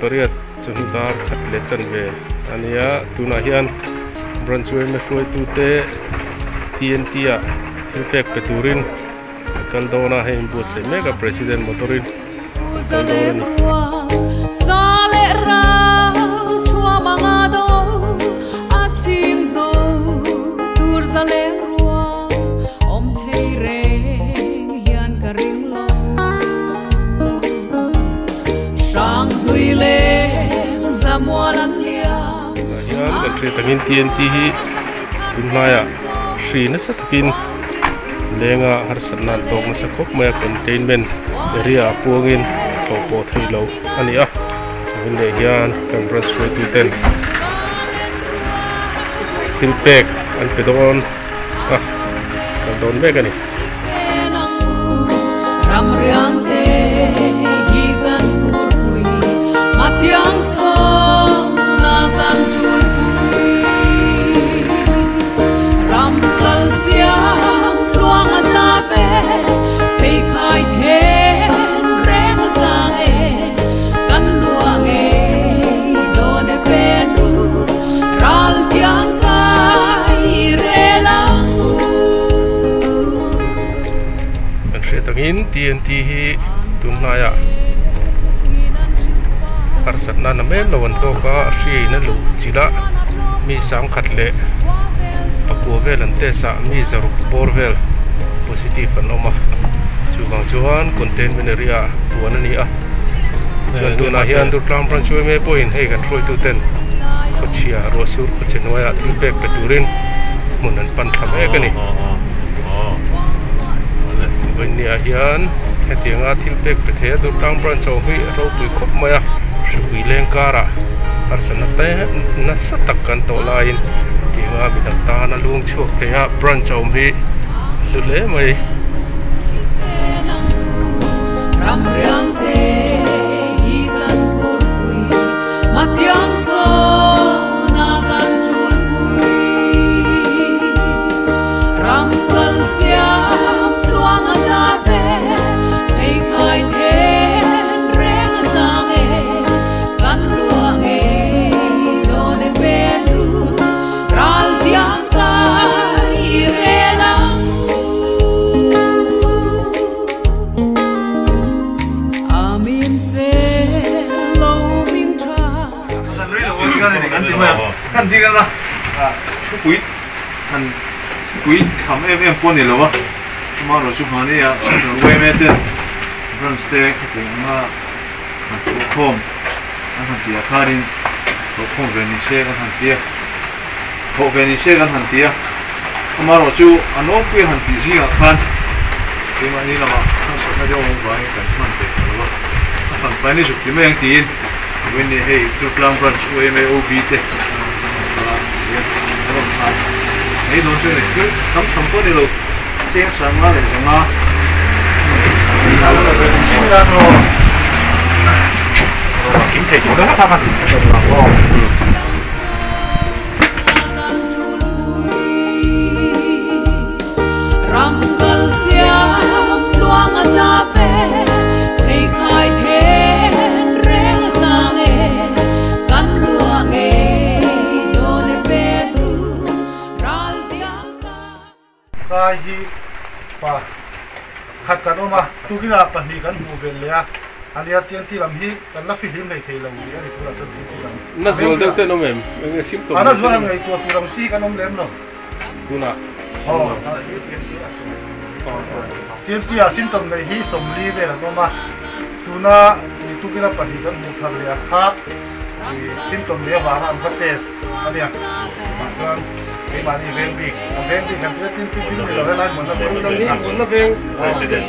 pariat chawhnu dar khat leh chanve a ni a tunah hian branch yma hruaitute T N T ah thil pek pe turin a kal dawn a hei inbuatsaih mek a president motor in a kal dawn a ni. Tunah hian kan hriat angin T N T hi tunhnaiah hri nasa takin lenga harsatna an tawk nasa khawp mai a containment area ah puangin tlawh pawh theih loh a ni a tun leh hian kan branch hruaitu ten thil pek an pe dawn a kal dawn mek a ni. Kan hriat angin T N T hi tunhnaiah harsatna na mek lo an tawk a, a hriain a luh chilh a, mi sangkhat leh pakua vel an test a, mi zaruk bawr vel positive an awm a, chuvang chuan containment area puan a ni a, chuan tunah hian Durtlang branch U M A pawhin hei kan hruaitu ten khawchhia ruahsur khawchhe hnuaiah thil pek pe turin hmun an pan thla mek a ni. Vawinia hian hetianga thil pek pe thei a Durtlang branch ho hi a ropui khawp mai a, hripui leng karah harsatna te nasa tak kan tawh laiin hetianga midang tana lung chhuak thei a branch a awm hi hlu hle mai. Thupui tham em em pawh a ni lo a, chuma erawh chu hmani ah Central yma ten branch te khatiang anga han thawhkhawm an han tih ah khanin thawhkhawm ve ni se kan han ti a, thawh ve ni se kan han ti a, amaherawh chu a nawlpui a han tih zingah khan keimahni lamah harsatna deuh awm vangin kan hman ve ta lo a, a fan pai ni zuk ti mai ang tiin vawiin hei Durtlang branch yma OB te an kal a, a rawn hlan mai dawn chu a ni. Thil tam tham pawh a ni lo, cheng sanga leh zanga Kai hi pa khat kan awm a, tukinah pahnih kan hmuh belh leh a, a nia T N T lam hi kan la fihlim hlei thei lo ni a ni tunah chuan T N T lam. Na zual deuh ten awm em? Eng nge symptom A na zual ang ngaihtuah tur ang chi kan awm lem lo. Tunah T N C ah symptom nei hi sawmli vel an awm a, tuna tukina pahnih kan hmuh thar leh a kha symptom nei avanga an va test a nia. Tah chuan keimahni veng bik, a veng bik han tia tin tin tin ni lo helai hmunna veng hmunna veng President.